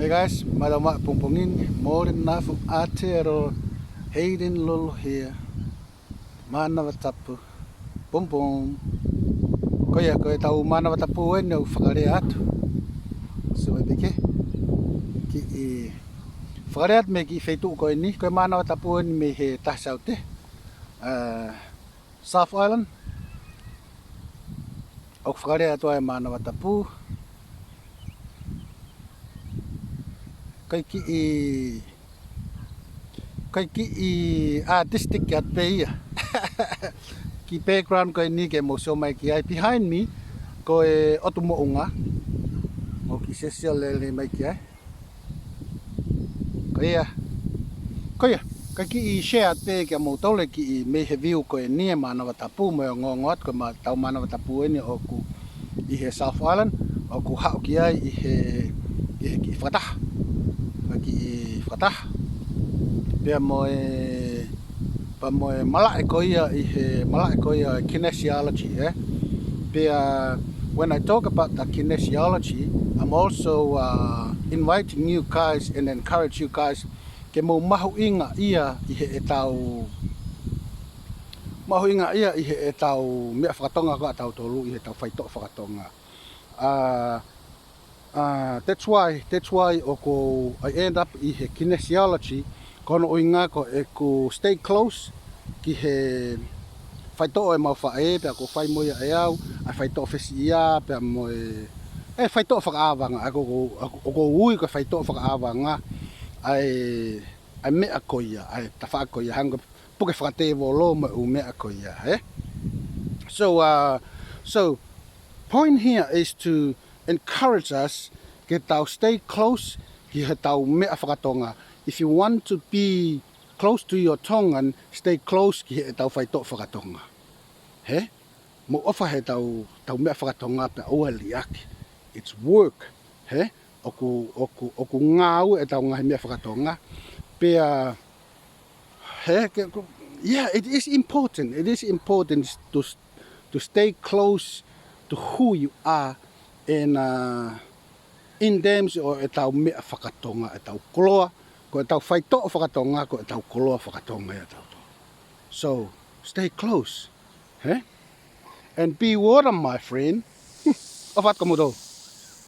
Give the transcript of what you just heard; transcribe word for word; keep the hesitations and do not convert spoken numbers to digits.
Hey guys, mālō maʻa pongipongi ni, Morning Nafu Aotearoa, Hayden Lolo here. Mānava Tapu. Pongipongi. Ko ia, ko ʻetau mānava tapu eni ʻoku fakalea atu. So, ʻe peke. Kiʻi fakalea atu mei he kiʻi feituʻu ko eni, ko e mānava tapu eni mei he Tahi Saute. Uh, South Island. ʻOku fakalea atu ai mānava tapu. Ko e kiʻi, ko e kiʻi artistic atu pē ia. Kiʻi background ko eni ke mou sio mai ki ai. Behind me, ko e ʻotu moʻunga. Mou kiʻi sesio lele mai ki ai. Ko ia. Ko ia. Ka kiʻi share atu pē kia moutolu e kiʻi mei he view ko eni e mānava tapu mo e ongoongo atu ko e ma-, ʻetau mānava tapu eni ʻoku ʻi he South Island, ʻoku haʻu ki ai ʻi he, ʻi he kiʻi fakataha. Ko e kiʻi fakataha. Pea mo e, pea mo e malaʻe ko ia ʻi he, malaʻe ko ia kinesiology, ē? Pea, when I talk about the kinesiology, I'm also, uh, inviting you guys and encourage you guys ke mou mahuʻingaʻia ʻi heʻetau, mahuʻingaʻia ʻi heʻetau meʻa fakatonga ko ʻatautolu, ʻi heʻetau faitoʻo fakatonga. Uh, uh, that's why, that's why ʻoku ou, I end up ʻi he kinesiology, ko hono ʻuhinga ko ʻeku stay close ki he faitoʻo ʻemau faʻē, pea ʻoku ou fai mo ia ʻe au, ʻa e faitoʻo fesiʻia, pea mo e, e faitoʻo fakaʻāvanga, ʻa ia ʻoku, ʻoku, ʻoku ou ui ko e faitoʻo fakaʻāvanga, ʻa e, ʻa e meʻa ko ia, ʻa e tafaʻaki ko ia, hangē ko e puke fakatēvolo mo e ʻū meʻa ko ia, ē? So, uh, so, point here is to encourage us ke tau stay close ki heʻetau meʻa fakatonga. If you want to be close to your Tongan, stay close ki heʻetau faitoʻo fakatonga. Hē? Mou ʻofa heʻetau, tau meʻa fakatonga pea ʻoua ʻe liʻaki. It's work. Hē? ʻOku, ʻoku, ʻoku ngāue ʻetau ngaahi meʻa fakatonga. Pea, hē, ke, ko, yeah, it is important. It is important to, to stay close to who you are and, uh, in terms ʻo ʻetau meʻa fakatonga, ʻetau koloa, ko ʻetau faitoʻo fakatonga, ko ʻetau koloa fakatonga ia ʻatautolu. So, stay close, hē? And be water, my friend. ʻOfa atu kia moutolu.